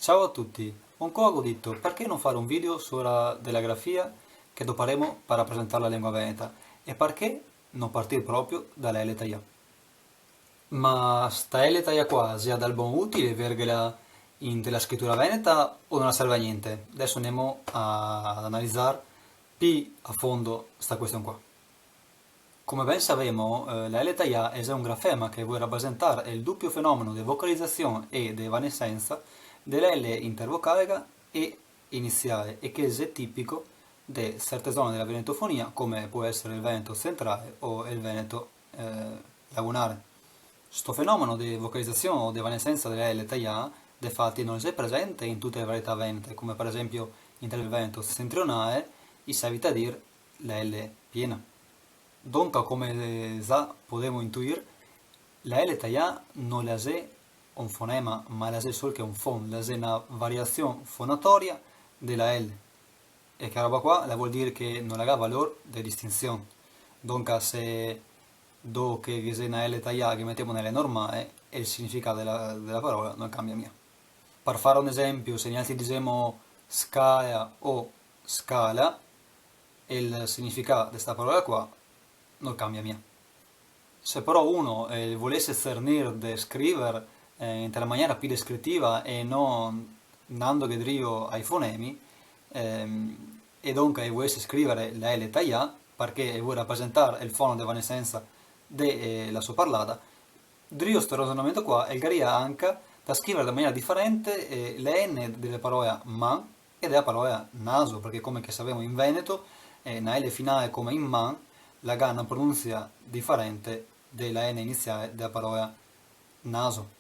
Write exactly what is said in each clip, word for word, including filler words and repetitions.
Ciao a tuti, ancora go dito, parché no fare un video sora de la grafia che doparemo par rapresentar la lengua veneta e parché no partir proprio da la L taià? Ma sta L taià qua xe dal bon utile verghela inte la scritura veneta o no la serve a gnente? Deso ndemo a, ad analizar pi a fondo sta question qua. Come ben savemo, eh, la L taià xe un grafema che vol rapresentar el dupio fenomeno de vocalizasion e de evanescensa de la L intervocalega e iniziale e che xe tipico de serte zone de la venetofonia, come pol esare el Veneto centrale o el Veneto, eh, lagunare. Sto fenomeno de vocalizasion o de evanescensa de la L taià, defati, no xe presente in tute le varietà venete, come par esempio inte el Veneto setentrionale i se evita dir la L piena. Donca, come za podemo intuir, la L taià no la xe un fonema, ma la xe sol che un fon, la xe na variasion fonatoria de la L. E che roba qua la vol dir che no la ga valor de distinsion. Donca, se do che ghe xe na L taià, ghe metemo na L normale, e el significà de la, de la parola no cambia mia. Par fare un esempio, se nialtri disemo scala o scala, el significà de sta parola qua no cambia mia. Se però uno, eh, volese cernir de scriver, eh, inte na maniera pi descritiva e no ndandoghe drio ai fonemi, ehm, e donca el volese scrivere la L taià, parché el vol rapresentar el fono de evanescensa de, eh, la so parlada, drio sto resonamento qua, el garia anca da scrivere de maniera diferente, eh, le N de la parola man e de la parola naso, parché come che savemo in veneto, eh, na L finale come in man la ga na pronunzia diferente de la N iniziale de la parola naso.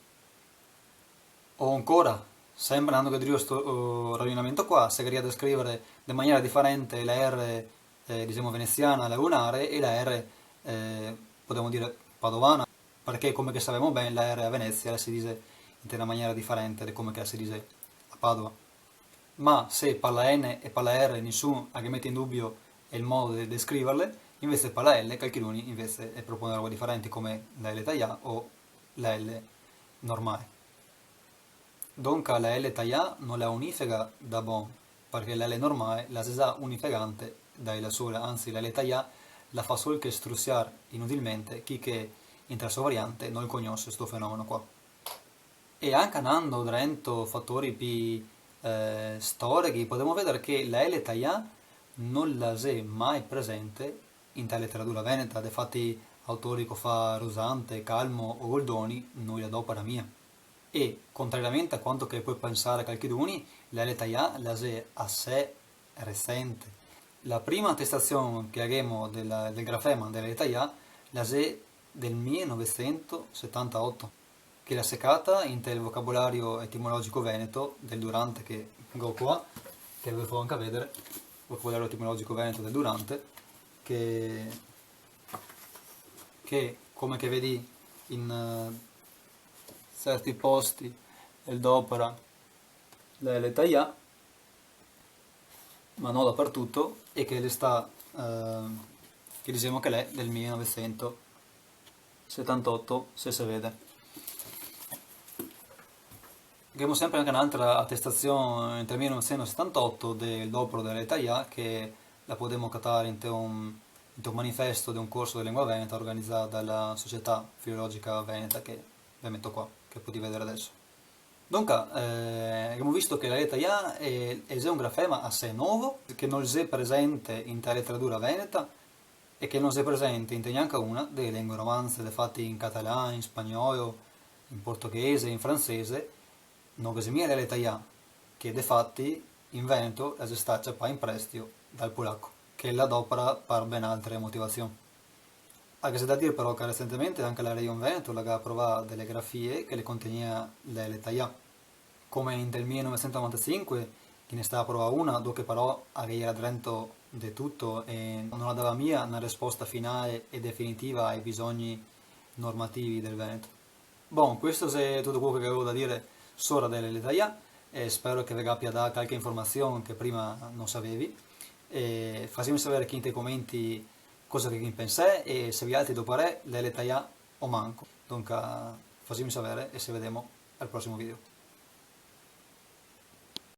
O ancora, sempre ndandoghe drio sto, eh, rajonamento qua, se garia da scrivere de maniera diferente la R, eh, disemo, veneziana, lagunare, e la R, eh, podemo dire, padovana, parché, come che savemo ben, la R a Venezia la se dixe inte na maniera diferente de come che la se dixe a Padova. Ma se par la N e par la R nisun a ghe mete in dubio el modo de, de scriverle, invese par la L calchiduni invese el propone robe diferenti, come la L taià o la L normale. Donca la L taià no la unifega da bon, parché la L normale la xe za unifegante da ela sola, anzi la L taià la fa sol che strusiar inutilmente chi che inte la so variante no cognose sto fenomeno qua. E anca ndando drento fatori pi, eh, storeghi, podemo vedere che la L taià no la xe mai presente inte la leteratura veneta, defati autori co fa Rosante, Calmo o Goldoni no i la dopara mia. E, contrariamente a quanto che pol pensare calchiduni, la L taià la xe asè resente. La prima atestasion che ghemo dela, del grafema de la L taià la xe del mile novesento setantaoto, che la se cata inte el Vocabolario etimologico veneto del Durante, che go qua, che ve fo anca vedere, Vocabolario etimologico veneto del Durante, che, che, come che vedì in, eh, certi posti, el dopara la L taià, ma no dapartuto, e che l'è sta, eh, che disemo che l'è del mile novesento setantaoto, se se vede. Ghemo sempre anca n'altra atestasion inte el mile novesento setantaoto del doparo de la L taià, che la podemo catare inte un, inte un manifesto de un corso de lengua veneta organizà da la Società Filologica Veneta, che ve meto qua, che podì vedere deso. Donca, eh, ghemo visto che la L taià xe, xe un grafema asè novo, che no xe presente inte la leteratura veneta e che no xe presente inte gnanca una de le lengue romanze, defati in catalan, in spagnolo, in portoghese, in francese, no ghe xe mia la L taià, che defati in veneto la xe sta ciapà in prestio dal polaco, che la dopara par ben altre motivasion. A ghe xe da dir però che resentemente anca la Region Veneto la ga aprovà de le grafie che le contegnea la L taià, come inte el mile novesento novantasinque, che ghe ne xe sta aprovà una, do che però a ghe iera drento de tuto e no la dava mia na resposta finale e definitiva ai bisogni normativi del veneto. Bon, questo xe tuto queo che gavevo da dire sora de la L taià, e spero che ve gabia dà calche informasion che prima no savevi, e faseme savere chi inte i comenti cosa che ghin pensè e se vialtri doparè la L taià o manco. Donca, faseme savere e se vedemo al prosimo video.